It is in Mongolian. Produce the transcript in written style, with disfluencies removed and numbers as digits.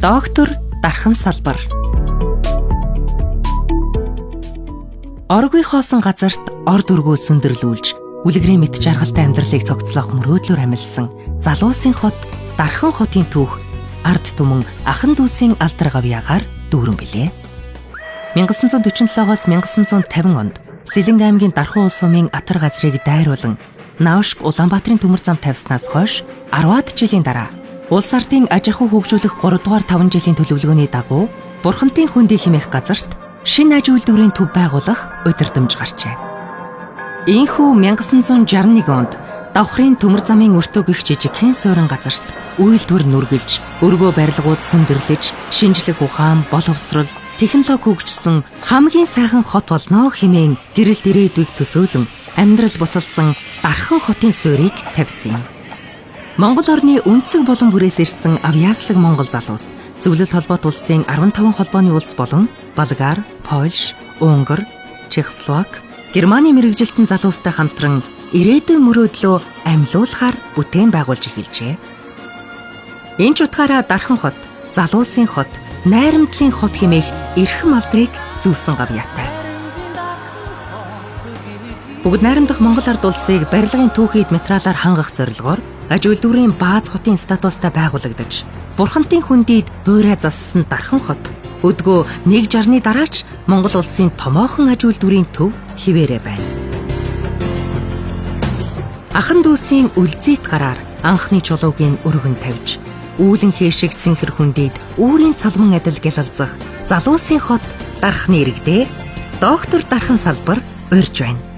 Доктор Дархан Салбар. Оргүй хоосон газарт орд өргөө сүндэрлүүлж, үлгэрийн мэт жаргалтай амьдралыг цогцлоох мөрөөдлөөр амилсан залуусын хот Дархан хотын түүх ард түмэн ахан дүүсийн алдар гавьяагаар дүүрэн билээ. 1947-оос 1950 онд Сэлэнг аймгийн Дархан улс сумын атар газрыг дайруулан Наашк Улаанбаатарын төмөр зам тавьснаас хойш 10-аад жилийн дараа улс ардын аж ахуй хөгжүүлэх 3 дугаар 5 жилийн төлөвлөгөөний дагуу Бурхантын хөндий хэмээх газарт шинэ аж үйлдвэрийн төв байгуулах удирдамж гарчээ. Ийхүү 1961 онд Давхрын төмөр замын өртөө гих жижигхэн суурин газарт үйлдвэр нүргэлж, өргөө барилгууд сүндэрлэж, шинжлэх ухаан, боловсрол, технологи хөгжсөн хамгийн сайхан хот болно хэмээн гэрэлт ирээдүйг төсөөлөн амьдрал буцалсан Дархан хотын суурийг тавьсан юм. Монгол орны өнцөг булан бүрээс ирсэн авьяаслаг монгол залуус Зөвлөл холбоот улсын 15 холбооны улс болон Болгар, Польш, Унгар, Чехословак, Германы мэргэжилтэн залуустай хамтран ирээдүйн мөрөөдлөө амьлуулахаар бүтээн байгуулж эхэлжээ. Энэ ч утгаараа Дархан хот, залуусын хот, найрамдлын хот хэмээх эрхэм алдрыг зүүсэн гавьяатай. Бүгд найрамдах Монгол ард улсыг барилгын түүхийд материалаар хангах зорилгоор аж үйлдвэрийн бааз хотын статустай байгуулагдаж, Бурхантын хөндийд буйраа зассан Дархан хот өдгөө 160-ны дараач Монгол улсын томоохон аж үйлдвэрийн төв хിവэрэ байна. Ахан дүүсийн үлзийт гараар анхны чулууг нь өргөн тавьж, үүлэн хээшиг цэнхэр хөндийд үүрийн цалман адил гялалзах залуусын хот Дархны иргэдээ доктор Дархан Салбар урьж байна.